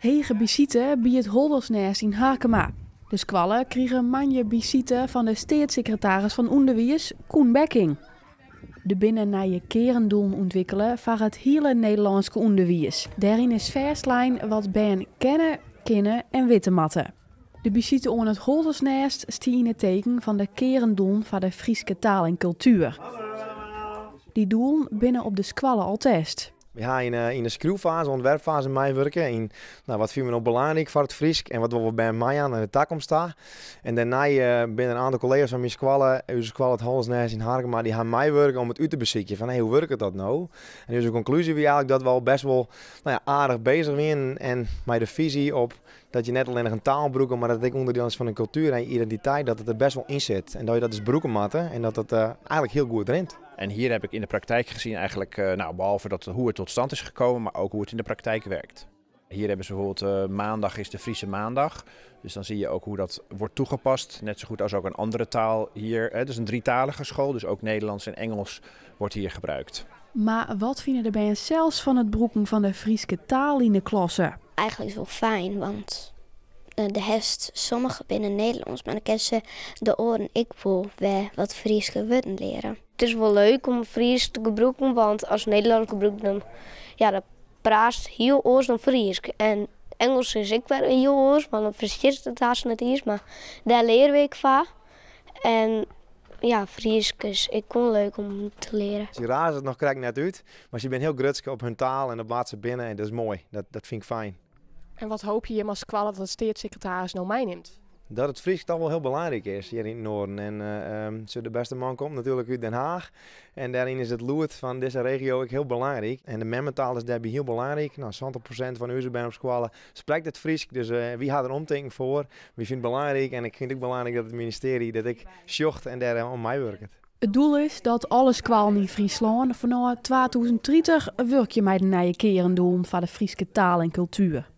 Hege besite by it Holdersnêst yn Harkema. De skoalle krige moandei besite fan de steatssekretaris fan ûnderwiis, Koen Becking. Der binne nije kearndoelen ûntwikkele foar it hiele Nederlânske ûnderwiis. Dêryn is fêstlein wat bern kenne, kinne en witte moatte. De besite oan it Holdersnêst stie yn it teken fan de kearndoelen foar de Fryske taal en kultuer. Dy doelen binne op de skoalle al test. Wy ha yn de skriuwfaze, ûntwerpfaze meiwurke yn, no, wat fine we no belangryk foar it Frysk en wat wolle we bern meijaan nei de takomst ta. En dêrnei binne in oantal kollega's fan myn skoalle, ús skoalle it Holdersnêst yn Harkema, dy ha meiwurke om it út te besykjen fan hey, hoe wurket dat no? En ús konklúzje wie eigentlik dat we al best wol, no ja, aardich bezich wienen en mei de fisy op dat je net allinnich in taal brûke, mar dat it ek ûnderdiel is fan in kultuer en je identiteit, dat it der best wol yn sit en dat je dat dus brûke moatte en dat dat eigentlik hiel goed rint. En hier heb ik in de praktijk gezien eigenlijk, nou, behalve dat hoe het tot stand is gekomen, maar ook hoe het in de praktijk werkt. Hier hebben ze bijvoorbeeld, maandag is de Friese maandag. Dus dan zie je ook hoe dat wordt toegepast. Net zo goed als ook een andere taal hier. Het is een drietalige school, dus ook Nederlands en Engels wordt hier gebruikt. Mar wat fine de bern sels fan it brûken fan de Fryske taal yn de klasse? Eigenlijk is het wel fijn, want de helft, sommige binne Nederlânsk, mar dan kinne se de oaren ek wol wer wat Fryske wurden leare. It is wol leuk om Frysk te gebrûken, want ast Nederlânsk gebrûkst, dan, ja, dan praatst hiel oars dan Frysk. En Ingelsk is ek wer hiel oars, want dan ferstiest it hast net iens, mar dêr leare we ek foar. En ja, Frysk is ek gewoan leuk om te learen. Se raze it noch krekt net út, mar se binne hiel grutsk op hun taal en op wa't se binne en dat is moai. Dat fyn ik fijn. En wat hoopje jim as skoalle dat de steatssekretaris no meinimt? Dat it Frysk toch wol hiel belangryk is hjir yn it Noarden. En de bêste man komt natuerlik út Den Haag. En dêryn is it lûd fan dizze regio ek hiel belangryk. En de memmetaal is dêrby hiel belangryk. No, 70% fan ús bern op skoalle sprekt it Frysk. Dus wy ha der omtinken foar. Wy fine it belangryk en ik fyn it ek belangryk dat it ministearje dat ek sjocht en dêr oan meiwurket. It doel is dat alle skoallen yn Fryslân fanôf 2030 wurkje mei de nije kearndoelen foar de Fryske taal en kultuer.